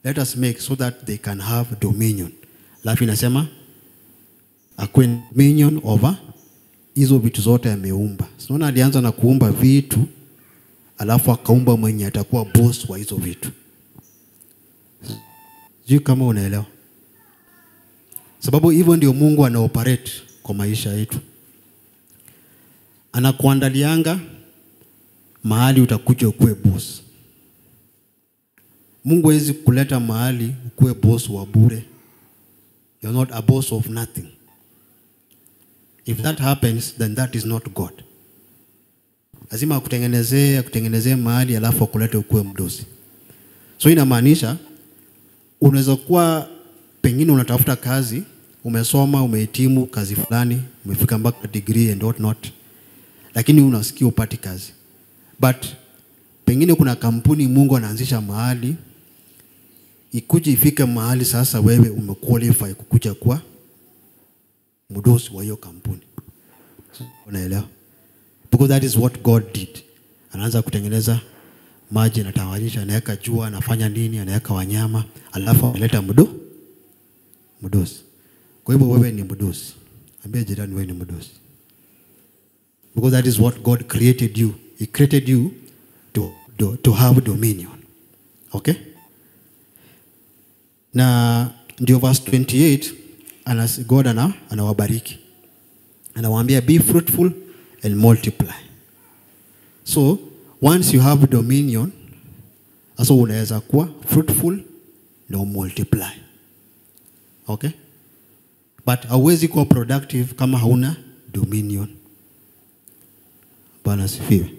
Let us make so that they can have dominion. Alafu inasema akuwe dominion over hizo vitu zote ameumba. Unaona alianza na kuumba vitu, alafu akaumba mwenye atakuwa boss wa hizo vitu. Sijui kama unaelewa. Sababu hivyo ndio Mungu anaoperate kwa maisha yetu. Anakuandalianga mahali utakuja ukuwe boss. Mungu hawezi kuleta mahali ukuwe boss wa bure. You're not a boss of nothing. If that happens, then that is not God. Lazima akutengenezee mahali alafu akulete ukuwe mdosi. So inamaanisha unaweza kuwa pengine unatafuta kazi, umesoma, umehitimu kazi fulani, umefika mpaka degree and what not, lakini unasikia upati kazi. But pengine kuna kampuni Mungu anaanzisha mahali, ikuje ifike mahali sasa wewe umequalify kukuja kuwa mdosi wa hiyo kampuni. Unaelewa? Because that is what God did. Anaanza kutengeneza maji, anatawarisha, anaweka jua, anafanya nini, anaweka wanyama, alafu analeta mdosi. Kwa hivyo wewe ni mdosi. Ambia jirani wewe ni mdosi. Because that is what God created you. He created you to have dominion. Okay? Na ndio verse 28, God anawabariki. Anawaambia be fruitful and multiply. So once you have dominion, sasa unaweza kuwa fruitful na multiply. Okay? But hauwezi kuwa productive kama hauna dominion. Bwana asifiwe.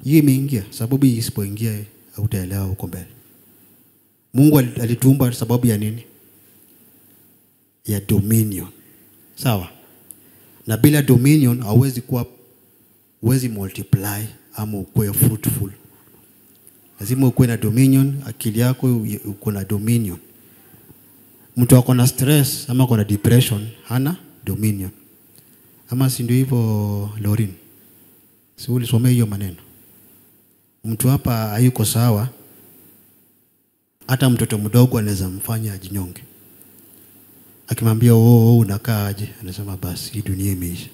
Hii imeingia, sababu hii isipoingia hautaelewa huko mbele. Mungu alituumba sababu ya nini? Ya dominion. Sawa? Na bila dominion hauwezi kuwa, huwezi multiply ama ukuwe fruitful. Lazima ukuwe na dominion, akili yako uko na dominion. Mtu ako na stress ama ako na depression hana dominion. Ama si ndio hivyo Lorin? Si ulisomea hiyo maneno? Mtu hapa hayuko sawa, hata mtoto mdogo anaweza mfanya ajinyonge. Akimwambia oh, unakaa aje, anasema basi hii dunia imeisha.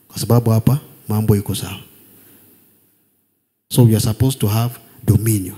Kwa sababu hapa mambo iko sawa. So we are supposed to have dominion.